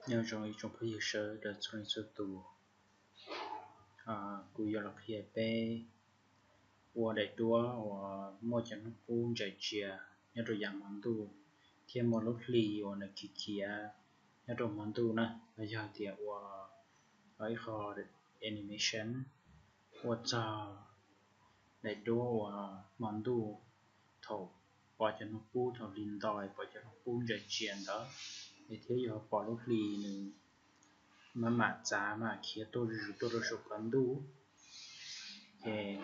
Nyob zoo ib tsoom phooj ywg sawv daws txhua leej txhua tus, kuv yuav los qhia peb ua daim duab uas muaj cov hnub qub ntsaim tsias nyob rau yav hmo ntuj, thiab muaj lub hli uas nws khiav khiav nyob rau hmo ntuj na, los yog tias ua ib qho animation ua txog daim duab uas hmo ntuj thaum pom cov hnub qub, thaum hli nto pom cov hnub qub ntsaim tsias ntawd, es thiab yog pom lub hli nws mam mam txav mam khiav tuaj zuj zus tuaj rau saum qhov ntuj. Ces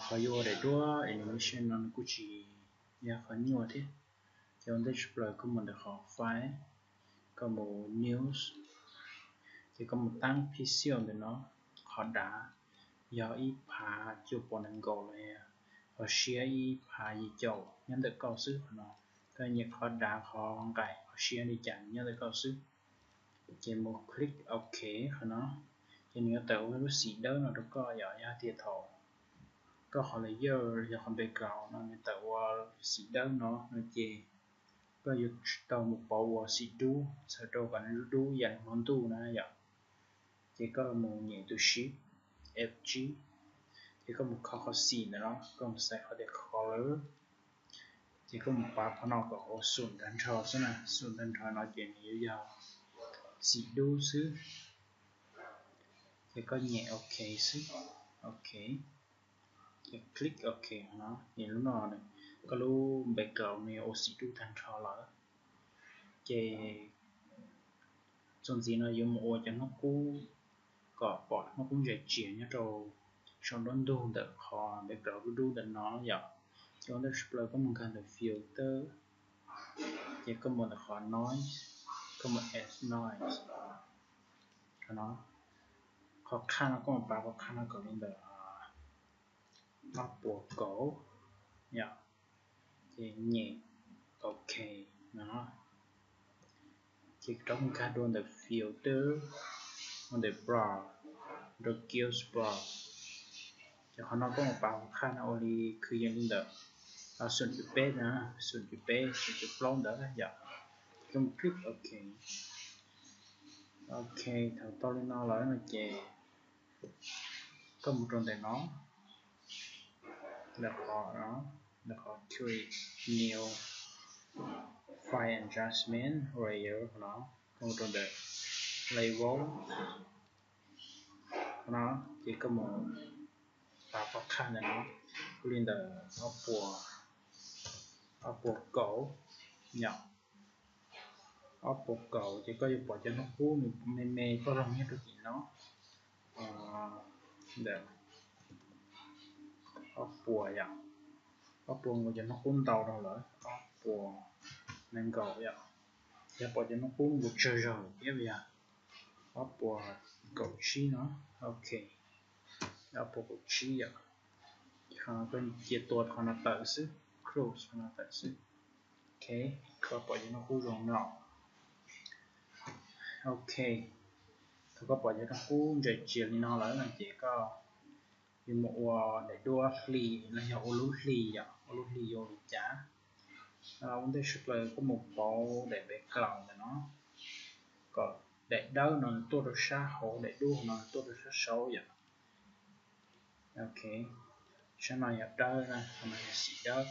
qhov yuav ua daim duab animation no nws kuj tsis yog qhov nyuaj thiab. Ces ua ntej tshaj plaws koj mus ntawm qhov file, koj mus new, ces koj mus tab pixel ntawm no, qhov dav yog ib phav cuaj pua nees nkaum los yog qhov siab ib phav yim caum nyob ntawm koj xwb qhov no. Koj nyiam qhov dav qhov nqaim qhov siab li cas nyob ntawm koj xwb. Ces mus click ok qhov no, ces nws yuav tawm ua lub xim dawb no rau koj yom. Yog tias thaum koj qhov layer los yog qhov background no nws tawm ua xim dawb no no ces koj yuav tsis tau mus pauv ua xim dub txhawm rau kom nws dub dub yam li hmo ntuj na yom. Ces koj mus nyem tus shift F G, ces koj mus kho qhov xim ntawm no, koj mus xaiv qhov tias color, ces koj mus pav qhov no kom ua xum tag nrho xwb na, xum tag nrho no ces nws yuav yog xim dub xwb. Ces koj nyem ok xwb, ok, ces click ok no, ces lub no koj lub background nws yuav ua xim dub tag nrho lawm. Ces txuas ntxiv no yuav mus ua cov hnub qub kom pom hnub qub ntsaim tsias nyob rau saum nruab ntug ntawm qhov background dub dub ntawm no yom. Ces ua ntej tshaj plaws koj mus nkag ntawm filter, ces koj mus ntawm qhov noise, koj mus add noise no, qhov qhaj no koj mus pav qhov qhaj no kom li ntawm ob puas kaum yom. Ces nyem ok no, ces rov mus nkag dua ntawm filter, ua ntawm brush, rau Gilbert. Ces qhov no koj mus pav qhov qhaj no ua li khwv yees li ntawm xum cuv peb na, xum cuv peb, xum cuv plaub ntawd yom. Koj mus click ok. Ok, thaum tau li no lawm no ces koj mus rau ntawm no, ntawm qhov no, ntawm qhov create new file adjustment layer no, koj mus rau ntawm level no, ces koj mus pav qhov qhaj ntawm no, ua li ntawm ob puas, ob puas kaum yom. Ob puas kaum ces koj yuav pom cov hnub qub nws me me poj loog nyob rau tim no. Ntawm ob puas yom, ob puas nkaus cov hnub qub ntau rau lawm, ob puas nees nkaum yom. Yog pom cov hnub qub nkaus tsawg zog thiab yog ob puas kaum tsib no, ok, ob puas kaum tsib yom. Qhov no koj cia tua qhov no tawm xwb, close qhov no tawm xwb. Ok, koj pom cov hnub qub zoo no. Ok, thaum koj pom cov hnub qub ntsaim tsias li no lawm no ces koj yuav mus ua daim duab hli los yog ua lub hli yom, ua lub hli yuav ua li cas. Ua ntej tshaj plaws koj mus pauv daim background ntawm no kom daim dawb no tuaj rau sab hauv, daim duab no tuaj rau sab saud yom. Ok, sab no yog dawb na, qhov no yog xim dawb.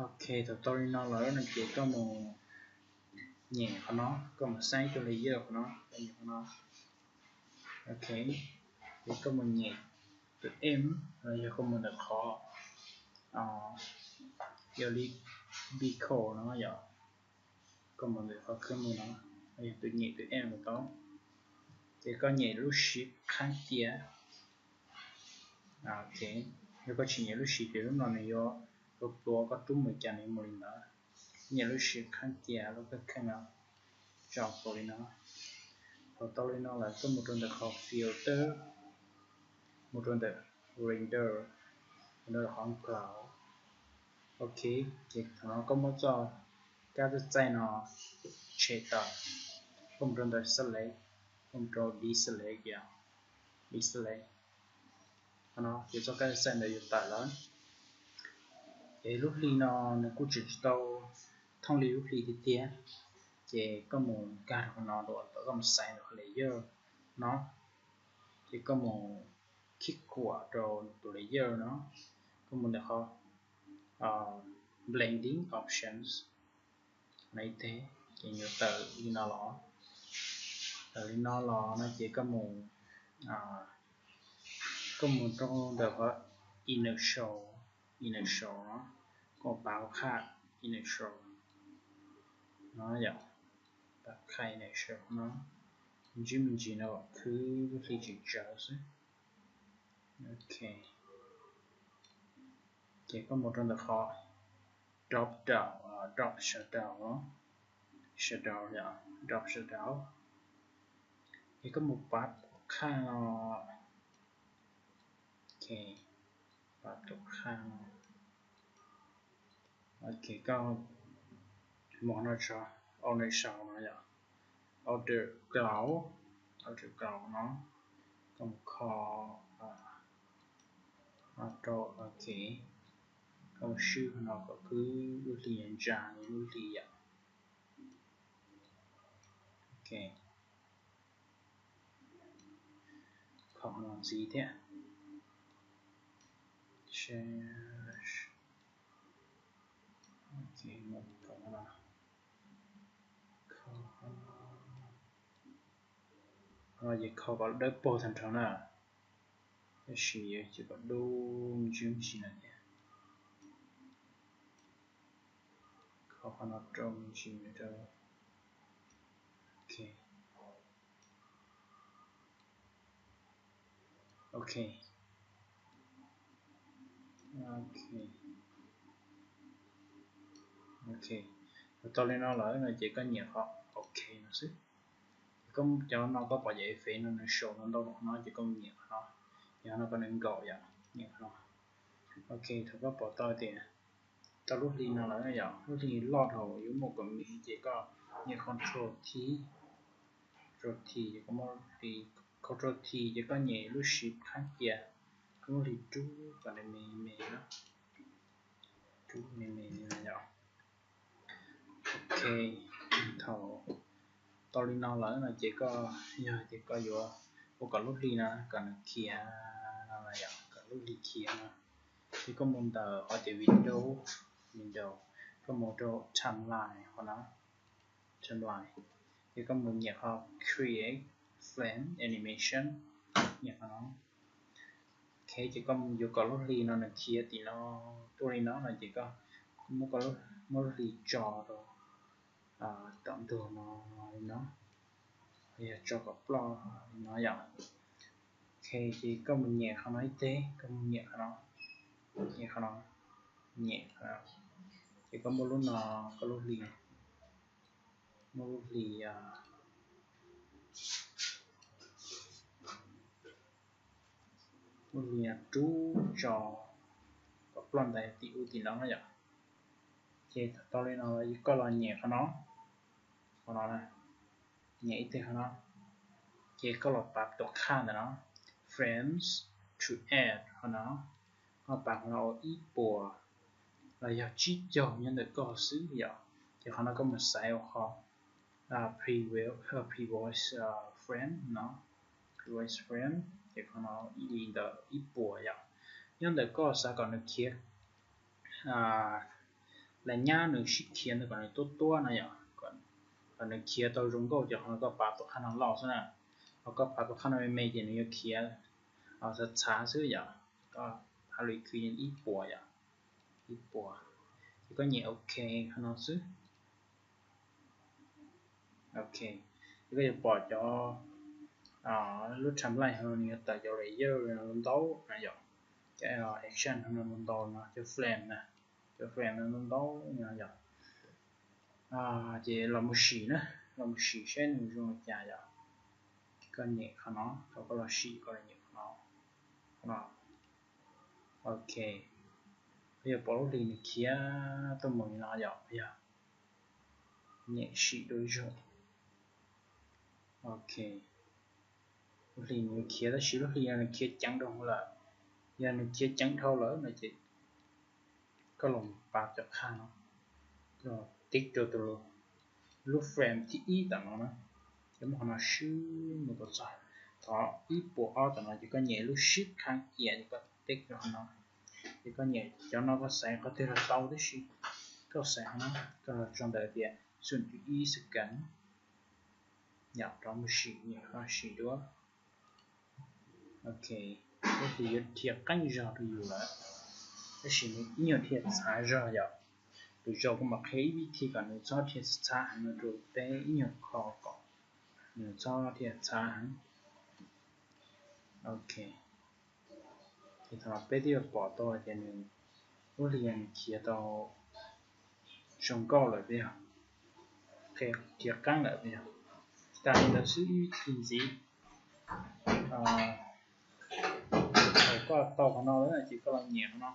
Ok, thaum tau li no lawm no ces koj mus nyem qhov no, koj mus xaiv tus layer qhov no, koj nyem qhov no. Ok, ces koj mus nyem tus M los yog koj mus ntawm qhov yog li beacon no yom, koj mus ntawm qhov khwb mus no, yog tus nyem tus M mus tau, ces koj nyem lub shift qhab cia. Ok, yog koj tsis nyem lub shift ces lub no nws yuav tua koj rub mus cas nws mus li ntawd. Nyem lub shift qhab cia lub kab kheej no, tso tua li no. Thaum tau li no lawm koj mus rau ntawm qhov filter, mus rau ntawm render, mus rau qhov cloud. Ok, ces thaum no koj muab txoj kab txaij txaij no tshem tawm, koj mus rau ntawm select, koj mus rau deselect, deselect. Qhov no ces txoj kab txaij txaij ntawd yuav tawm lawm. Ces lub hli no nws kuj tseem tsis tau thooj li lub hli tiag tiag, Ces koj mus nkag rau qhov no dua, koj mus xaiv rau qhov layer no, ces koj mus khij khuam rau tus layer no, koj mus ntawm qhov blending options no ib teg, ces yuav tawm li no los, tawm li no los no ces koj mus, koj mus rau ntawm qhov initial, initial no, koj pav qhaj initial no yom, pav qhaj initial no, ntsib me ntsis no khwb lub hli tsis tsawv xwb. Ok, ces koj mus rau ntawm qhov drop down, drop shadow, shadow yom, drop shadow, ces koj mus pav tuam qhaj no, ok, pav tuam qhaj no, ok, koj mus no tso, outer shadow no yom, outer glow, outer glow no, koj mus kho no rau, ok, koj mus swb no kom khwb lub hli ntsa li lub hli yom. Ok, kho no ntxiv thiab. Ces kho kom dawb paug tag nrho na, tab sis yuav kom dub me ntsis me ntsis no thiab. Kho qhov no rau me ntsis rau. Ok, ok, ok, ok, tau li no lawm no ces koj nyiam qhov ok no xwb. Ces koj cov no koj pom cov effect no nws show ntau ntau no ces koj nyiam qhov no, yog no koj nws nkaum yom, nyiam qhov no. Ok, thaum koj pom tau tias tau lub hli no lawm yom, lub hli loj dhau yuav muaj kom me ces koj nyem control T, control T ces koj muaj hli, control T ces koj nyem lub shift qhab cia, koj muab hli rub kom nws me me na, rub me me li no yom. Ok, thaum tau li no lawm no ces koj, yog tias koj yuav ua kom lub hli no kom nws khiav no yom, kom lub hli khiav no, ces koj mus ntawm qhov tias window, window, koj mus rau timeline qhov no, timeline, ces koj mus nyem qhov create frame animation, nyem qhov no. Ok, ces koj yuav kom lub hli no nws khiav tim no tuaj li no no ces koj muab, muab lub hli tso rau tom ntug no li no, yog tso kom ploj li no yom. Ok, ces koj mus nyem qhov no ib teg, koj mus nyem qhov no, nyem qhov no, nyem qhov no, ces koj muab lub no, koj lub hli, muab lub hli, lub hli no rub tso kom ploj ntais tim ub tim no na yom. Ces tau li no koj los nyem qhov no, qhov no, nyem ib teg qhov no, ces koj los pav tuam qhaj ntawm no, frames to add qhov no, koj pav qhov no ua ib puas los yog tsib caug nyob ntawm koj xwb yom. Ces qhov no koj mus xaiv ua qhov previous, previous frame no, previous frame, ces qhov no ib li ntawm ib puas yom. Nyob ntawm koj xav kom nws khiav, las nyab nws sib khiav ntawd kom nws tuab tuab no yom, kom nws khiav tau zoo nkauj ces qhov no koj pav tuam qhaj no lauj xwb na. Ho koj pav tuam qhaj no me me ces nws yuav khiav txhav txhav xwb yom. Koj pav li khwv ib puas yom, ib puas, ces koj nyem ok qhov no xwb. Ok, ces koj yuav pom cov, lub timeline ho nws yuav tawm cov layer no ntau no yom, cov action no ntau no, cov frame na, cov frame no ntau no yom. Ces los mus sim na, los mus sim seb nws zoo li cas yom. Koj nyem qhov no, thaum koj los sim koj los nyem qhov no, qhov no. Ok, koj yuav pom lub hli nws khiav tuaj mus li no yom, yog nyem sim dua ib zaug. Ok, lub hli nws khiav tab sis lub hli no nws khiav ceev dhau lawm. Yog nws khiav ceev dhau lawm no ces koj los pav cov qhaj no, koj los tib rau tus lub lub frame thib ib tom no na, ces muab qhov no swb mus kom txog qhov ib puas ob tom no, ces koj nyem lub shift khab ia ces koj tib rau qhov no, ces koj nyem cov no koj xaiv qhov twg los tau tib si. Koj xaiv qhov no, koj los tso ntawm tias xoom cuv ib second, yom, rov mus sim, nyem qhov sim duab. Ok, lub hli yuav dhia qeeb zog rau yus lawm, tab sis nws ib nyuag dhia txhav zog yom. Lwm zaus kuv mam qhia ib vib thi kom nws txhob dhia txhav heev no rau peb ib nyuag kho kom nws txhob dhia txhav heev. Ok, ces thaum no peb twb yuav pom tau hais tias nws lub hli nws khiav tau zoo nkauj lawm tiag, khiav qeeb lawm tiag. Tsis tas li ntawd xwb, ib vib thi ntxiv, thaum koj tau qhov no lawm ces koj los nyem qhov no,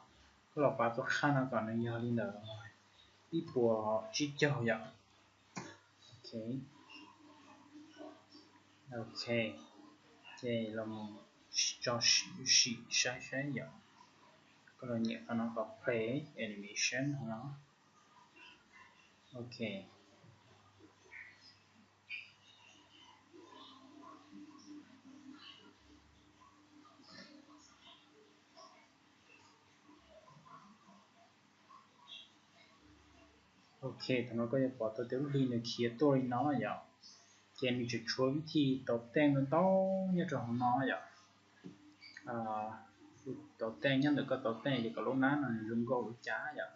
koj los pav tus qhab no kom nws yog li ntawm ib puas tsib caug yom. Ok, ok, ces los mus tso sim saib saib yom. Koj los nyem qhov no kom play animation qhov no. Ok, ok, thaum no koj yuav pom tau tias lub hli nws khiav tuaj li no yom. Ces nws tseem tshuav vib thi tau teej ntau ntau nyob rau hauv no yom. Tau teej nyob ntawm koj tau teej ces kom lub nab no nws zoo nkauj lub cav yom.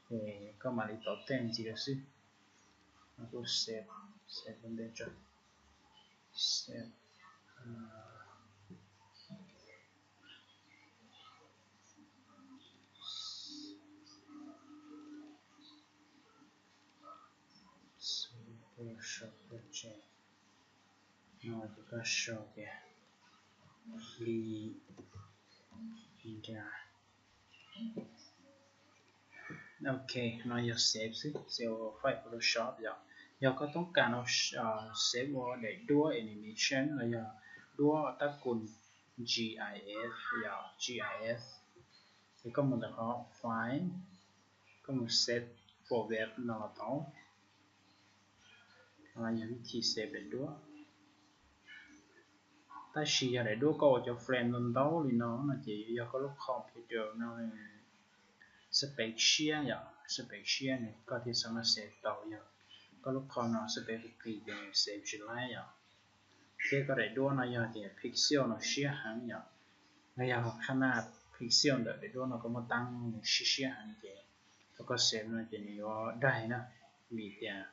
Ces koj mam li tau teej ntxiv lawm xwb. Kuv save, save ua ntej tso, save. Photoshop project no ces koj sau tias hli nra. Ok, no yog save xwb, save ua file Photoshop yom. Yog koj toob kas no save ua daim duab animation los yog duab tab kus GIF yom, GIF, ces koj mus ntawm qhov file, koj mus save format no los tau. Yog vib thi save daim duab. Tab sis yog daim duab koj ua cov frame ntau ntau li no no ces yog koj lub computer no space siab yom, space siab nws koj thiaj xav mas save tau. Yog koj lub com no space qis ces nws save tsis laib yom. Thiab koj daim duab no yog tias pixel no siab heev yom, no yog qhab naj pixel ntawm daim duab no koj muab tab nws siab siab heev ces thaum koj save no ces nws yuav daig na, vim tias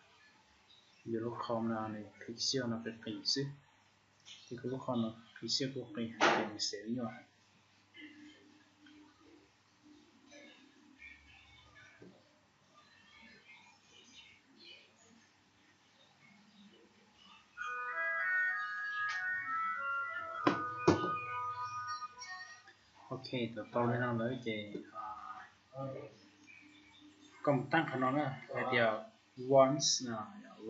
yus lub com no nws pixel no qis qis xwb, ces kuv lub com no pixel kuj qis heev ces nws save nyuaj heev. Ok, tau tau li no lawm ces koj mus tab qhov no na, hais tias once no,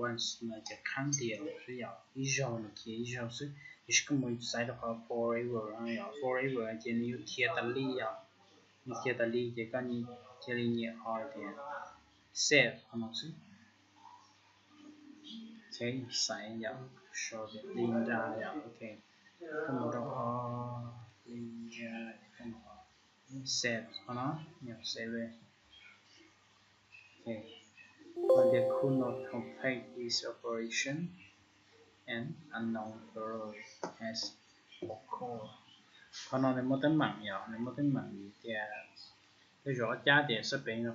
once no ces qhab tias xwb yom, ib zaug nws khiav ib zaug xwb. Tiam sis koj mus xaiv rau qhov forever no yom, forever ces nws yuav khiav tas li yom, nws khiav tas li ces koj cia li nyem qhov tias save qhov no xwb. Ok, xaiv yom, sau tias Linda yom, ok, koj mus rau qhov Linda, koj mus qhov save qhov no, nyem save. Ok, qhov tias could not complete this operation, an unknown error has occurred. Qhov no nws muaj teeb meem yom, nws muaj teeb meem tias tej zaum ob cab tias xab pev,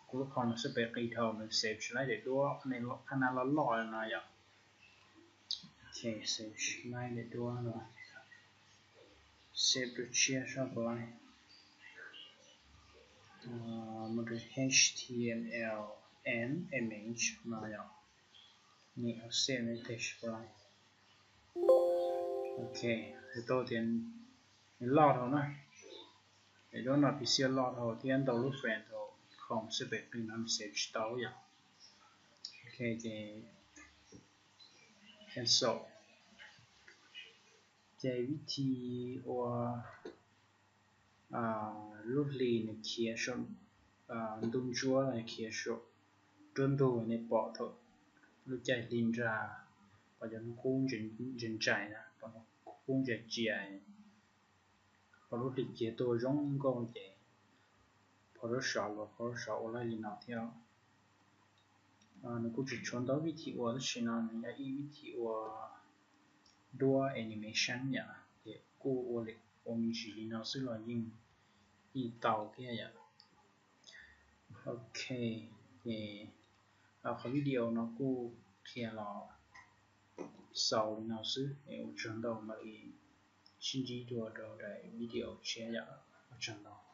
kuv lub com no xab pev qis dhau nws save tsis laib daim duab, qhab nab loj loj no yom. Ok, save tsis laib daim duab no, save rau tshiab sab puas laib. Mus rau H T M L and image no yom, nyem save no tag sab puas laib. Ok, hais tau tias nws loj dhau na, daim duab no pixel loj dhau thiab ntau lub frame dhau, com xab pev qis no nws save tsis tau yom. Ok, ces cancel. Ces vib thi ua lub hli nws khiav saum ntuj ntsuab los khiav saum nruab ntug nej pom thaum lub caij hli nra, qhov cov hnub qub ntsa ntsais na, qhov hnub qub ntsa ntsia, qhov lub hli kiag tuaj zoo nkauj ces phau rab sov los phau rab sov ua laij li no thiab. Nws kuj tsis tshuav ntau vib thim ua tab sis no nws yog ib vib thim ua duab animation yom, ces kuj ua li, ua me ntsis li no xwb los yeej, yeej tau thiab yom. Ok, ces qhov video no kuj qhia los xaus li no xwb es ua tsaug ntau, mam li sib ntsib dua rau daim video tshiab yom, ua tsaug ntau.